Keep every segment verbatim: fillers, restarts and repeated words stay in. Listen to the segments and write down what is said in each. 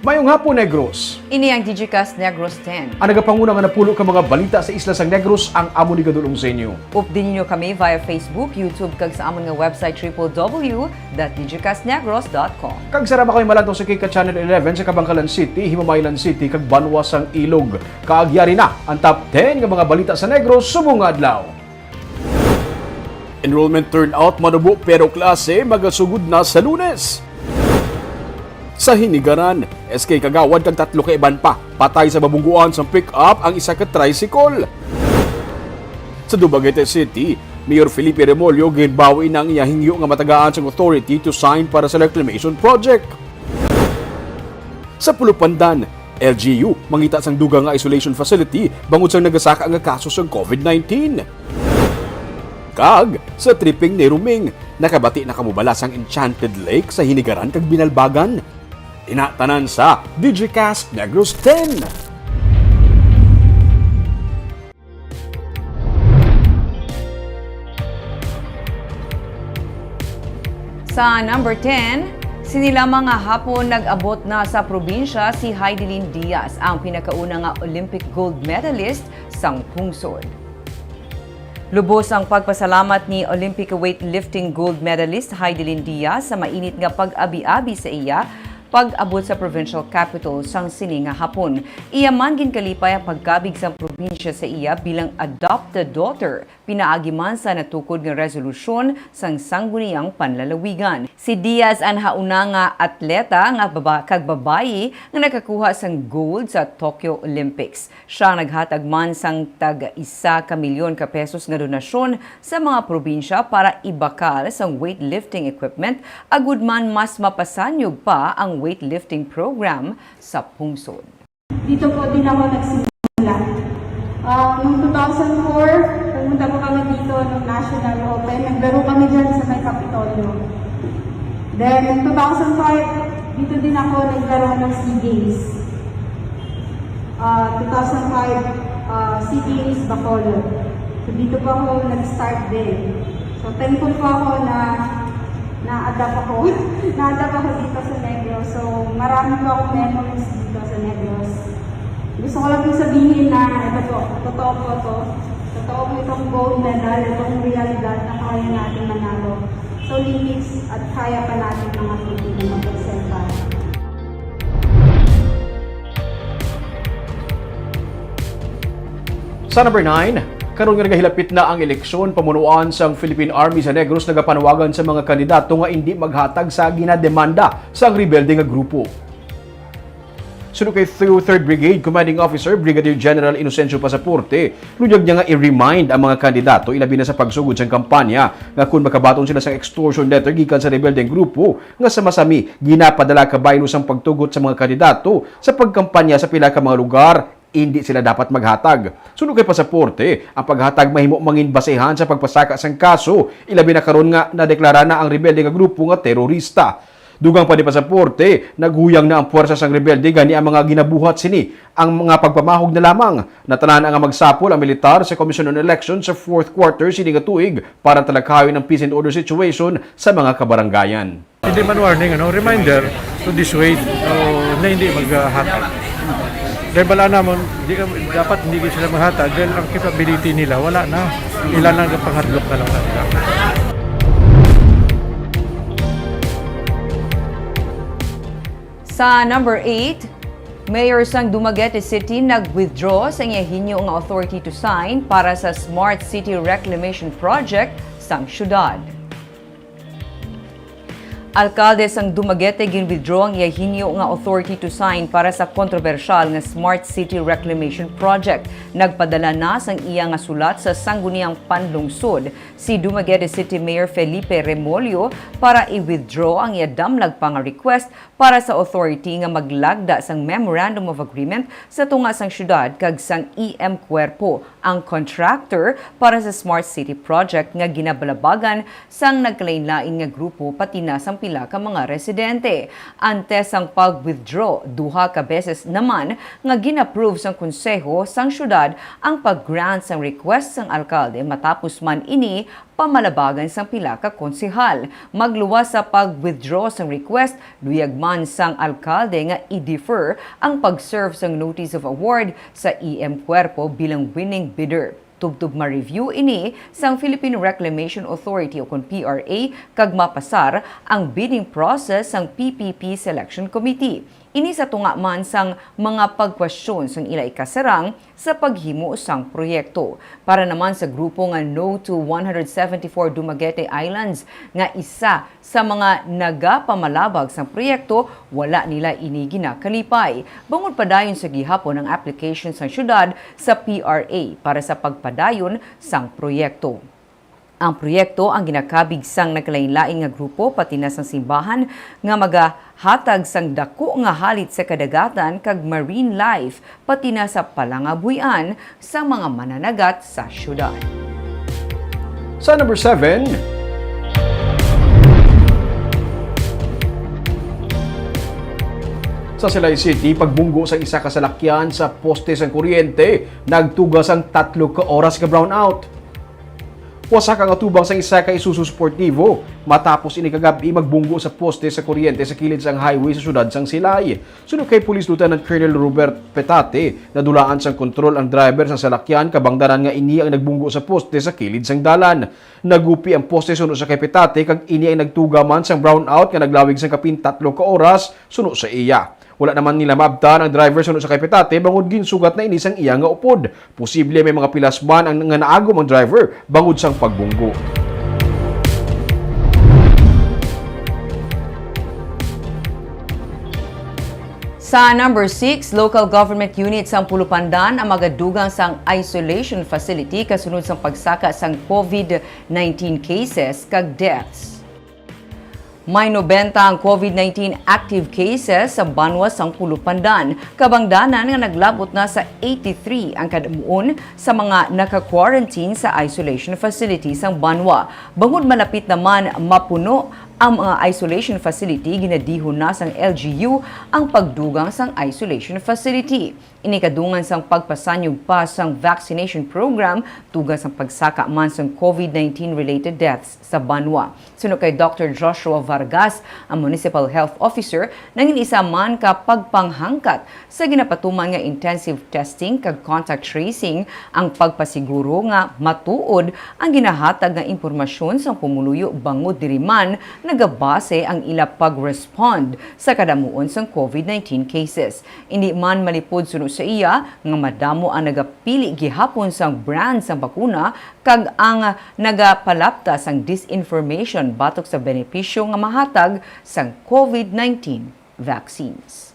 Mayong hapon, Negros. Ini ang Digicast Negros ten. Ang nagapanguna nga napulo ka mga balita sa isla sang Negros ang amon igadul-ong sa inyo. Updi ninyo kami via Facebook, YouTube, kag sa amon nga website, triple W dot digicast negros dot com. Kag sarama kami malantaw sa K K Channel eleven sa Kabankalan City, Himamaylan City, kag Banwa sang Ilog. Kag yari na ang top ten nga mga balita sa Negros subong nga adlaw. Enrollment turnout manubo pero klase magasugod na sa Lunes. Sa Hinigaran, S K kagawad kag tatlo ka iban pa patay sa mabungguan sang pick-up ang isa ka tricycle. Sa Dumaguete City, Mayor Felipe Remollo ginbawi na ang iya hingyo nga matagaan sang authority to sign para sa reclamation project. Sa Pulupandan, L G U mangita sang dugang nga isolation facility bangod sang nagasaka nga kaso sang COVID nineteen. Kag sa Tripping ni Ruming, nakabati na kamo bala sang Enchanted Lake sa Hinigaran kag Binalbagan? Ina tanan sa Digicast Negros ten. Sa number ten, sini lamang nga hapon nag-abot na sa probinsya si Heidelin Diaz, ang pinakauna nga Olympic gold medalist sang pungsod. Lubos ang pagpasalamat ni Olympic weightlifting gold medalist Heidelin Diaz sa mainit nga pag-abi-abi sa iya pag-abot sa provincial capital sang sini nga hapon. Iya man ginkalipay ang pagkabig sang probinsya sa iya bilang adopted daughter, pinaagi man sa natukod nga resolusyon sang Sangguniang Panlalawigan. Si Diaz ang hauna nga atleta nga baba-, kag babayi nga nakakuha sang gold sa Tokyo Olympics. Siya naghatag man sang tag isa ka milyon ka pesos nga donasyon sa mga probinsya para ibakal sang weightlifting equipment, agud man mas mapasanyog pa ang weightlifting program sa pungsod. Dito po din ako nagsimula. Ah, noong two thousand four, pumunta po kami dito ng National Open. Naglaro kami dyan sa may Kapitolyo. Then, two thousand five, dito din ako naglaro ng SEA Games. Ah, two thousand five, ah, SEA Games Bacolod. So, dito po ako nag-start din. So, thankful po ako na na-adapt ako. Na-adapt ako dito sa Negros. So, marami po akong memories dito sa Negros. Gusto ko lang po sabihin na ito po, totoo po to. Totoo po itong gold medal, itong realidad na kaya natin manalo. Sa Olympics at kaya pa natin mga Pilipino magpresenta. Sa number nine, karon nga nagahilapit na ang eleksyon, pamunuan sang Philippine Army sa Negros nagapanawagan sa mga kandidato nga indi maghatag sa ginademanda sang rebelde nga grupo. Suno kay Third Brigade Commanding Officer Brigadier General Inocencio Pasaporte, luyag niya nga i-remind ang mga kandidato, ilabi na sa pagsugod sang kampanya, nga kon makabaton sila sang extortion letter gikan sa rebeldeng grupo nga sama-sami ginapadala kabaylo sang pagtugot sa mga kandidato sa pagkampanya sa pila ka mga lugar, indi sila dapat maghatag. Suno kay Pasaporte, ang paghatag mahimo mangin basehan sa pagpasaka sang kaso, ilabi na karon nga nadeklara na ang rebelde nga grupo nga terorista. Dugang pa ni Pasaporte, naghuyang na ang puwersa sang rebelde, gani ang mga ginabuhat sini ang mga pagpamahog na lamang. Natanan-an nga magsapol ang militar sa Commission on Elections sa fourth quarter sini nga tuig para talakayon ang peace and order situation sa mga kabarangayan. Hindi man warning, ano, reminder to dissuade o na hindi maghatag. Dahil bala namon, di ka, dapat hindi sila maghatag dahil ang capability nila wala na. Ila lang ang panghadlok na lang na sila. Sa number eight, Mayor sang Dumaguete City nag-withdraw sa iya hinyo nga authority to sign para sa Smart City Reclamation Project sang syudad. Alkalde sang Dumaguete gin-withdraw ang iya hinyo nga authority to sign para sa kontrobersyal nga Smart City Reclamation Project. Nagpadala na sang iya nga sulat sa Sangguniang Panlungsod si Dumaguete City Mayor Felipe Remollo para i-withdraw ang iya damlag pa nga request para sa authority nga maglagda sang Memorandum of Agreement sa tunga sang syudad kag sang E M Cuerpo, ang contractor para sa Smart City Project nga ginabalabagan sang nagkalainlain nga grupo pati na sang pila ka mga residente. Antes sang pag-withdraw, duha ka beses naman nga gin-approve sang konseho sang syudad ang pag-grant sang request sang alkalde, matapos man ini pamalabagan sang pila ka konsehal. Magluwas sa pag-withdraw sang request, luyag man sang alkalde nga i-defer ang pag-serve sang notice of award sa E M Cuerpo bilang winning bidder. Tubtob ma-review ini sang Philippine Reclamation Authority o kon P R A kag mapasar ang bidding process sang P P P Selection Committee. Ini sa tunga man sang mga pagkwestiyon sang ila ikasarang sa paghimo sang proyekto. Para naman sa grupo nga No to one hundred seventy-four Dumaguete Islands, nga isa sa mga nagapamalabag sang proyekto, wala nila ini ginakalipay. Bangod padayon sa gihapon ang application sang syudad sa P R A para sa pagpadayon sang proyekto. Ang proyekto ang ginakabig sang nagkalain-lain nga grupo, pati na sang simbahan, nga magahatag sang daku nga halit sa kadagatan kag marine life, pati na sa palangabuhian sa mga mananagat sa syudad. Sa number seven, sa Silay City, pagbunggo sang isa ka salakyan sa poste sang kuryente, nagtuga sang tatlo ka oras ka brownout. Usa ka nga tubang sang isa ka Isuzu Sportivo, matapos ini kagab-i magbunggo sa poste sa kuryente sa kilid sang highway sa siyudad sang Silay. Suno kay Police Lieutenant Colonel Robert Petate, nadulaan sang kontrol ang driver sang salakyan, kabangdanan nga ini ang nagbunggo sa poste sa kilid sang dalan. Nagupi ang poste suno sa kay Petate, kag ini ang nagtuga man sang brownout nga naglawig sang kapin tatlo ka oras suno sa iya. Wala naman nila maabtan ang driver suno sa kay Petate, bangod ginsugat na ini sang iya nga upod. Posible may mga pilas man ang nga naagom ang driver bangod sang pagbunggo. Sa number six, local government unit sang Pulupandan ang magadugang sang isolation facility kasunod sang pagsaka sang COVID nineteen cases kag deaths. May nobenta ang COVID nineteen active cases sa banwa sang Pulupandan. Kabangdanan nga naglabot na sa eighty-three ang kadamuon sa mga naka-quarantine sa isolation facility sang banwa. Bangod malapit naman mapuno ang mga isolation facility, ginadihon na sang L G U ang pagdugang sang isolation facility. Ini kadungan sang pagpasanyog pa sang vaccination program, tuga sang pagsaka man sang COVID nineteen related deaths sa banwa. Suno kay Doctor Joshua Vargas, ang Municipal Health Officer, nangin isa man ka pagpanghangkat sa ginapatuman nga intensive testing kag contact tracing ang pagpasiguro nga matuod ang ginahatag nga impormasyon sang pumuluyo, bangod diri man nagabase ang ila pag-respond sa kadamuon sang COVID nineteen cases. Indi man malipod suno sa iya nga madamo ang nagapili gihapon sang brand sang bakuna kag ang nagapalapta sang disinformation batok sa benepisyo nga mahatag sang COVID nineteen vaccines.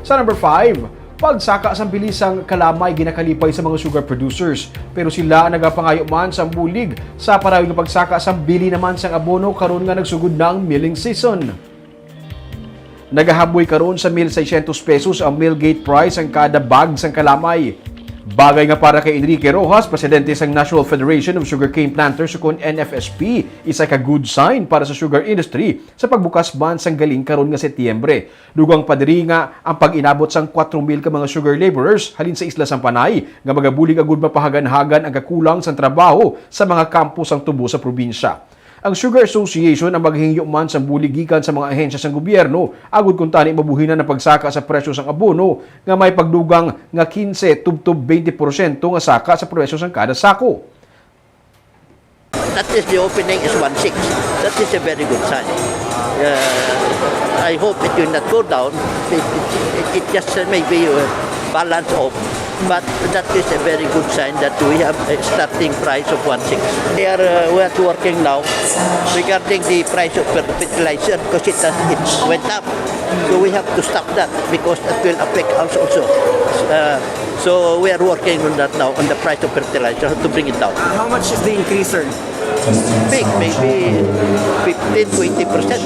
Sa number five, pagsaka sang bili sang kalamay ginakalipay sa mga sugar producers, pero sila nagapangayo man sang bulig sa padayon nga pagsaka sang bili naman sang abono karon nga nagsugod na ang milling season. Nagahaboy karon sa mil seiscientos pesos ang mill gate price ang kada bag sang kalamay. Bagay nga para kay Enrique Rojas, presidente sang National Federation of Sugarcane Planters, ukon N F S P, isa ka good sign para sa sugar industry sa pagbukas man sang galing karon nga Setyembre. Dugang pa diri nga ang pag-inabot sang kwatro mil ka mga sugar laborers halin sa Isla Sampanay nga magabulig agud mapahagan-hagan ang kakulang sang trabaho sa mga kampo sang tubo sa probinsya. Ang Sugar Association ang maghingyo man sang bulig gikan sa mga ahensya sang gobyerno agud kuntani mabuhinan ang pagsaka sa presyo sang abono nga may pagdugang nga kinse tubtob twenty porsyento nga saka sa presyo sang kada sako. At least the opening is one six. That is a very good sign. Uh, I hope it will not go down. It, it, it just uh, maybe uh, balance off. But that is a very good sign that we have a starting price of one six. We are uh, we are working now regarding the price of fertilizer because it has, it went up. So we have to stop that because that will affect us also. Uh, so we are working on that now, on the price of fertilizer to bring it down. How much is the increase, sir? Big, maybe fifteen, twenty percent.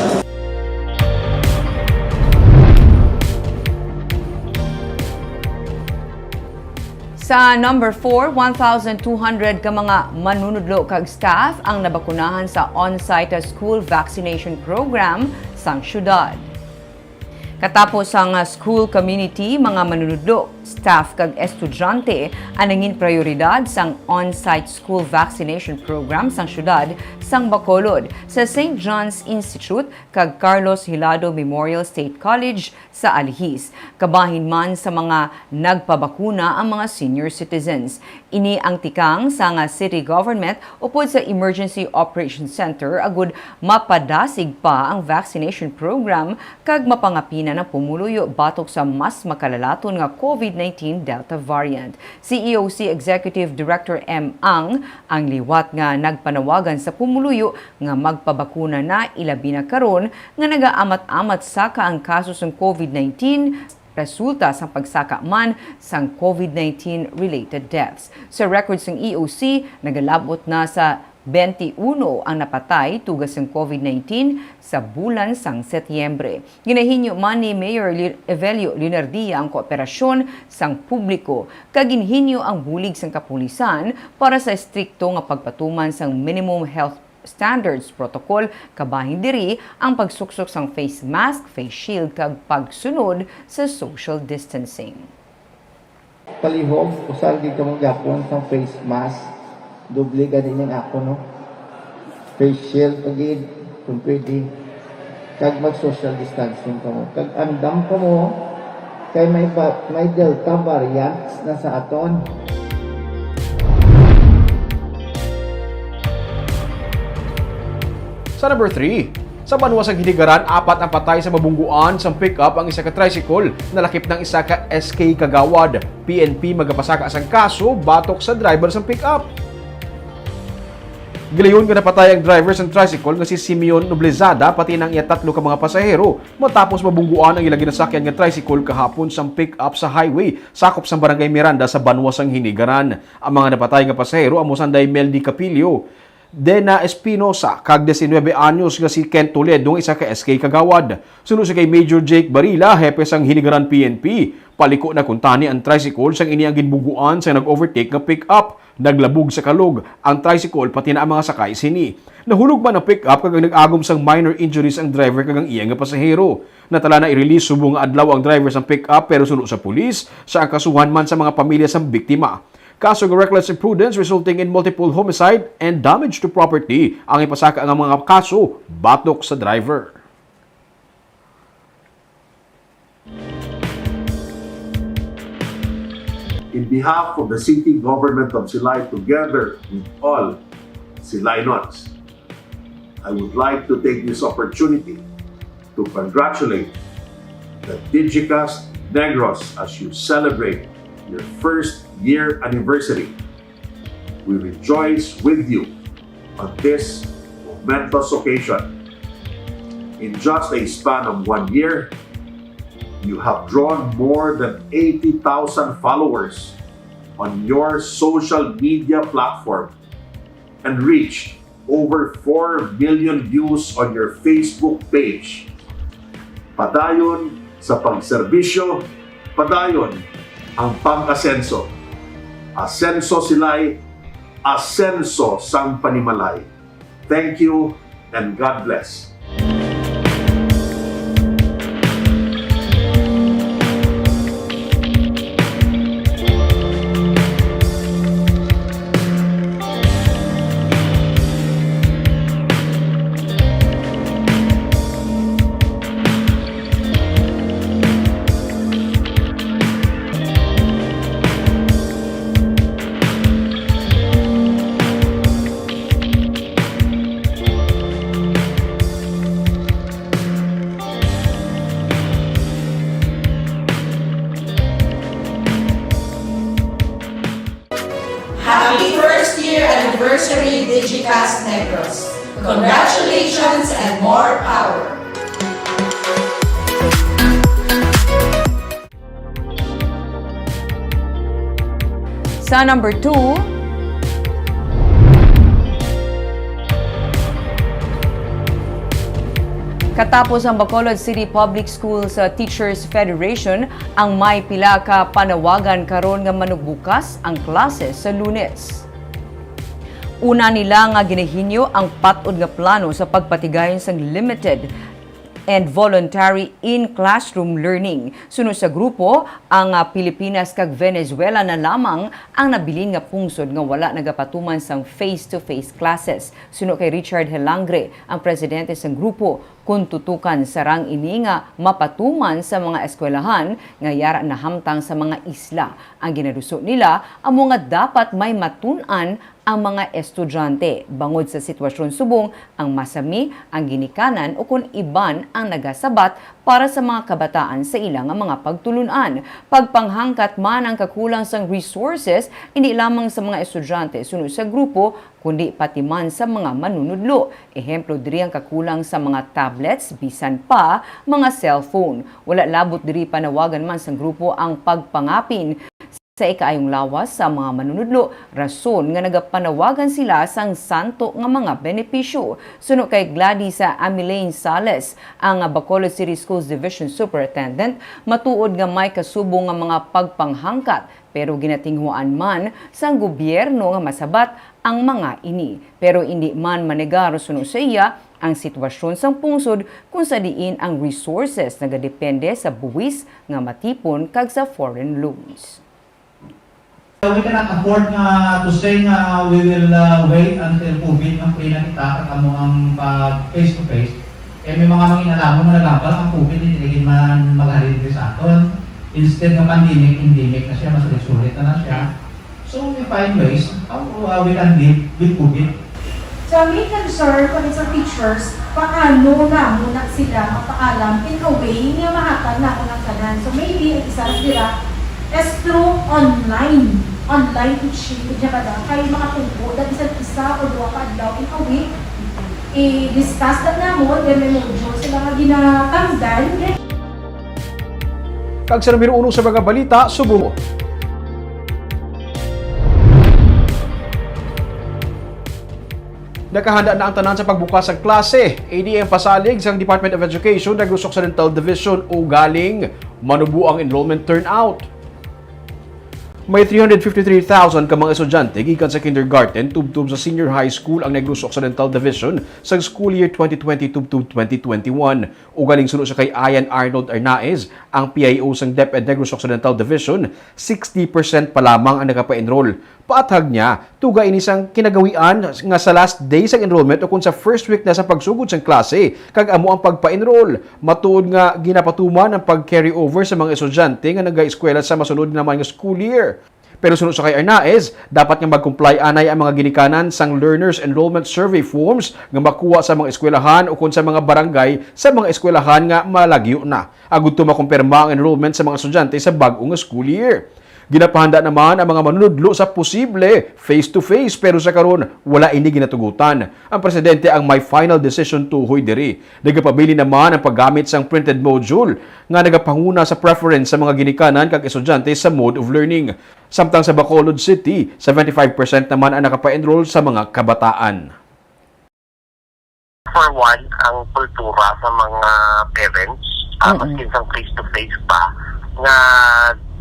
Sa number four, one thousand two hundred ka mga manunudlo kag staff ang nabakunahan sa on-site school vaccination program sang syudad. Katapos sang school community, mga manunudlo, staff kag estudyante ang nangin prioridad sang on-site school vaccination program sang syudad sang Bacolod sa Saint John's Institute kag Carlos Hilado Memorial State College sa Alihis. Kabahin man sa mga nagpabakuna ang mga senior citizens. Ini ang tikang sang city government upod sa Emergency Operations Center agud mapadasig pa ang vaccination program kag mapangapina ang pumuluyo batok sa mas makalalaton nga COVID nineteen Delta variant. Si E O C Executive Director M. Ang ang liwat nga nagpanawagan sa pumuluyo nga magpabakuna na, ilabi na karon nga nagaamat-amat saka ang kaso sang COVID nineteen resulta sang pagsaka man sang COVID nineteen related deaths. Sa record sang E O C, nagalabot na sa twenty-one ang napatay tuga sang COVID nineteen sa bulan sang Setyembre. Ginahinyo man ni Mayor Evelio Leonardia ang kooperasyon sang publiko kag ginhinyo ang bulig sang kapulisan para sa estrikto nga pagpatuman sang minimum health standards protocol, kabahin diri ang pagsuksok sang face mask, face shield, kag pagsunod sa social distancing. Palihog, usar gid kamo gyapon sang face mask. Doble gani ning ako, no? Face shield pa gid, kung pwede. Kag mag-social distancing kamo. Kag andam kamo, kay may, ba, may Delta variant na sa aton. Sa number three, sa banwa sang Hinigaran, apat ang patay sa mabungguan sang pick-up ang isa ka tricycle. Nalakip na ang isa ka S K kagawad. P N P magapasaka sang kaso batok sa driver sang pick-up. Gilayon nga napatay ang driver sang tricycle nga si Simeon Noblezada pati na ang iya tatlo ka mga pasahero matapos mabungguan ang ila ginasakyan nga tricycle kahapon sang pick-up sa highway sakop sang Barangay Miranda sa banwa sang Hinigaran. Ang mga napatay nga pasahero amo sanday Meldy Capillo, Dena Espinosa, kag diecinuebe anyos nga si Ken Toledo nga isa ka S K kagawad. Suno sa kay Major Jake Barila, hepe sang Hinigaran P N P, paliko na kuntani ang tricycle sang ini ang ginbuguan sang nag-overtake nga pick-up. Naglabog sa kalog ang tricycle pati na ang mga sakay sini. Nahulog man ang pick-up kag nag-agom sang minor injuries ang driver kag ang iya nga pasahero. Natala na i-release subong nga adlaw ang driver sang pick-up pero suno sa pulis, siya ang kasuhan man sa mga pamilya sang biktima. Kaso nga reckless imprudence resulting in multiple homicide and damage to property ang ipasaka nga mga kaso batok sa driver. In behalf of the City Government of Silay, together with all Silaynons, I would like to take this opportunity to congratulate the Digicast Negros as you celebrate your first year anniversary. We rejoice with you on this momentous occasion. In just a span of one year, you have drawn more than eighty thousand followers on your social media platform and reached over four million views on your Facebook page. Padayon sa pagserbisyo, padayon ang pag-asenso. Asenso Silay, asenso sang panimalay. Thank you and God bless. Digicast Negros. Congratulations and more power! Sa number two, katapos ang Bacolod City Public Schools, uh, Teachers Federation, ang may pila ka panawagan karon nga manugbukas ang klase sa Lunes. Una nila nga ginahinyo ang pat-od nga plano sa pagpatigayon sang limited and voluntary in-classroom learning. Suno sa grupo, ang, ah, Pilipinas kag Venezuela na lamang ang nabilin nga pungsod nga wala nagapatuman sang face-to-face classes. Suno kay Richard Helangre, ang presidente sang grupo, kun tutukan sarang ini nga mapatuman sa mga eskwelahan nga yara nahamtang sa mga isla. Ang ginaduso nila amo nga dapat may matun-an ang mga estudyante, bangod sa sitwasyon subong ang masami, ang ginikanan, o kon iban ang nagasabat para sa mga kabataan sa ila nga mga pagtulon-an. Pagpanghangkat man ang kakulang sang resources, indi lamang sa mga estudyante suno sa grupo, kundi pati man sa mga manunudlo. Ehemplo diri ang kakulang sa mga tablets, bisan pa mga cellphone. Wala labot diri panawagan man sang grupo ang pagpangapin sa ikaayong lawas sa mga manunudlo, rason nga nagapanawagan sila sang santo nga mga benepisyo. Suno kay Gladys Amilain Sales, ang Bacolod City Schools Division Superintendent, matuod nga may kasubong nga mga pagpanghangkat, pero ginatinguhaan man sang gobyerno nga masabat ang mga ini. Pero indi man manegar suno sa iya ang sitwasyon sang pungsod kung sa diin ang resources nagadepende sa buwis nga matipon kag sa foreign loans. So we cannot afford nga to say nga we will, uh, wait until COVID nga free na kita kag amo ang pag face to face. Kay may mga manginalaman nga nagambal ang COVID hindi lagi man maghalin diri sa aton. Instead nga pandemic, endemic na siya, masulit-sulit na na siya. So we find ways how, uh, we can live with COVID. So, ang main concern ko sa teachers, paano na muna sila mapaalam in a way nga mahatag na ako ng tanan. So, maybe, ang isa lang nila is through online, online teaching, kaya ba daw, kay makatubo na bisan isa o duha ka adlaw in a week, i-discuss lang namon, then may module sila nga ginatanggal. Kag sa numero uno sa mga balita, subong mo. Nakahanda na ang tanan sa pagbukas sang klase. Ini ang pasalig sang Department of Education, Negros Occidental Division, ugaling manubo ang enrollment turnout. May three hundred fifty-three thousand ka mga estudyante gikan sa kindergarten tubtob sa senior high school ang Negros Occidental Division sa school year twenty twenty tubtob twenty twenty-one. Ugaling suno sa kay Ian Arnold Arnaez, ang P I O sang DepEd Negros Occidental Division, sixty percent pa lamang ang nagapa-enroll. Paathag niya, tuga ini sang kinagawian nga sa last day sang enrollment o kon sa first week na sa pagsugod sang klase, kag amo ang pagpa-enroll. Matuod nga ginapatuman ang pag-carry over sa mga estudyante nga nagaeskwela sa masunod naman nga school year. Pero suno sa kay Arnaez, dapat nga mag-comply anay ang mga ginikanan sang Learners Enrollment Survey Forms nga makuha sa mga eskwelahan o kon sa mga barangay sa mga eskwelahan nga malagyo na, agud to makumpirma ang enrollment sa mga estudyante sa bag-o nga school year. Ginapahanda naman ang mga manunudlo sa posible face-to-face, pero sa karon, wala ini ginatugutan. Ang presidente ang may final decision tuhoy diri. Nagapabilin naman ang paggamit sang printed module nga nagapanguna sa preference sa mga ginikanan kag estudyante sa mode of learning. Samtang sa Bacolod City, seventy-five percent naman ang nakapa-enroll sa mga kabataan. For one, ang kultura sa mga parents, ah, Mm-mm. maskin sang face-to-face pa, nga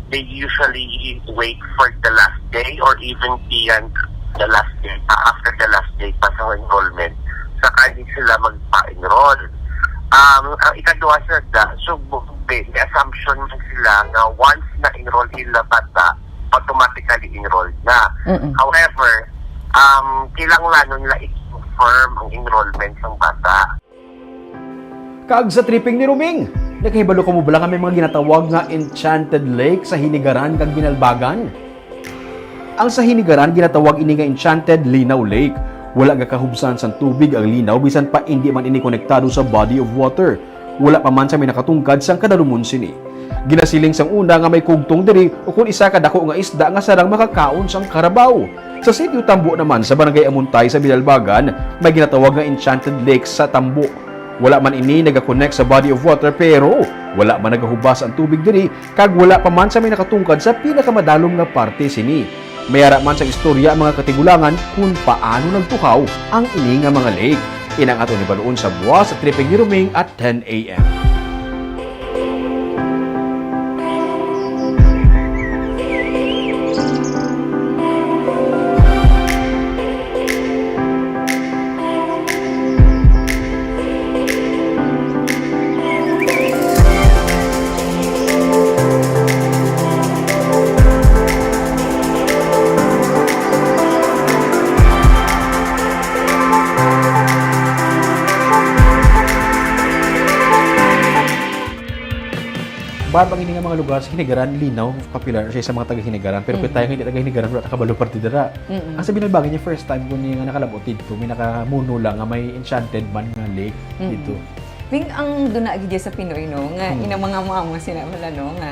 they usually wait for the last day or even beyond the last day, ah, after the last day pa sa enrollment, saka di sila magpa-enroll. Um, ang ikaduha sa da, so, bu-, may, may assumption man sila nga once na-enroll ila bata, automatically enrolled na. Mm-mm. However, um, kinahanglanon nila i-confirm ang enrollment ng bata. Kag sa tripping ni Roming, nakahibalo kamo bala nga may mga ginatawag nga enchanted lake sa Hinigaran kag Ginalbagan? Ang sa Hinigaran, ginatawag ini nga Enchanted Linaw Lake. Wala gakahubsan sang tubig ang linaw, bisan pa indi man ini konektado sa body of water. Wala pa man sa may nakatungkad sang kadalumon sini. Ginasiling sang una nga may kugtong diri ukon isa ka dako nga isda nga sarang makakaon sang karabaw. Sa Sitio Tambo naman sa Barangay Amuntay sa Binalbagan, may ginatawag nga Enchanted Lake sa Tambo. Wala man ini nagakonek sa body of water, pero wala man nagahubas ang tubig diri, kag wala pa man sa may nakatungkad sa pinakamadalom nga parte sini. May ara man sa istorya ang mga katigulangan kung paano nagtuhaw ang ini nga mga lake. Inang ato ni baluon sa buwas sa Tripping ni Roming at ten a m. Barb, ang ini nga mga lugar sa Hinigaran, linaw, popular siya sa mga taga-Hinigaran. Pero kung tayo nga hindi taga-Hinigaran, wala ta kabalo parte dira. Ang sa Binalbagan niya, first time ko niya nga nakalabot dito, may nakamuno lang nga may enchanted man nga lake dito. Ting ang duna gid sa Pinoy, no, nga inang mga mama sila wala, no, nga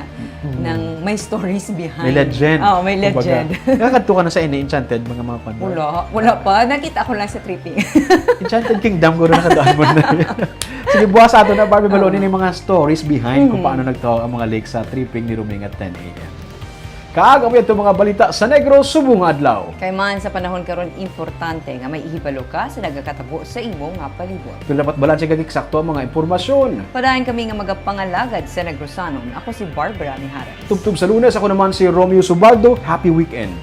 nang may stories behind. May legend. Oh, may legend. Nakakadto ka na sa ini, enchanted, mga, mga kwan, no? Wala, wala pa. Nakita ko lang sa Tripping. Enchanted Kingdom, guro, nakadaan mo na. Sige, buwas ato na, Barbie, balon ni mga stories behind kung paano nagtawo ang mga lake sa Tripping ni Roming at ten a m. Kag amo ito mga balita sa Negros subong adlaw. Kay man sa panahon karon, importante nga may ihibalo ka sa nagakatabo sa imo nga palibot. Pero dapat balanse kag eksakto ang mga impormasyon. Padayon kami nga magapangalagad sa Negrosanon. Ako si Barbara Mijares. Tubtob sa Lunes, ako naman si Romeo Subaldo. Happy weekend.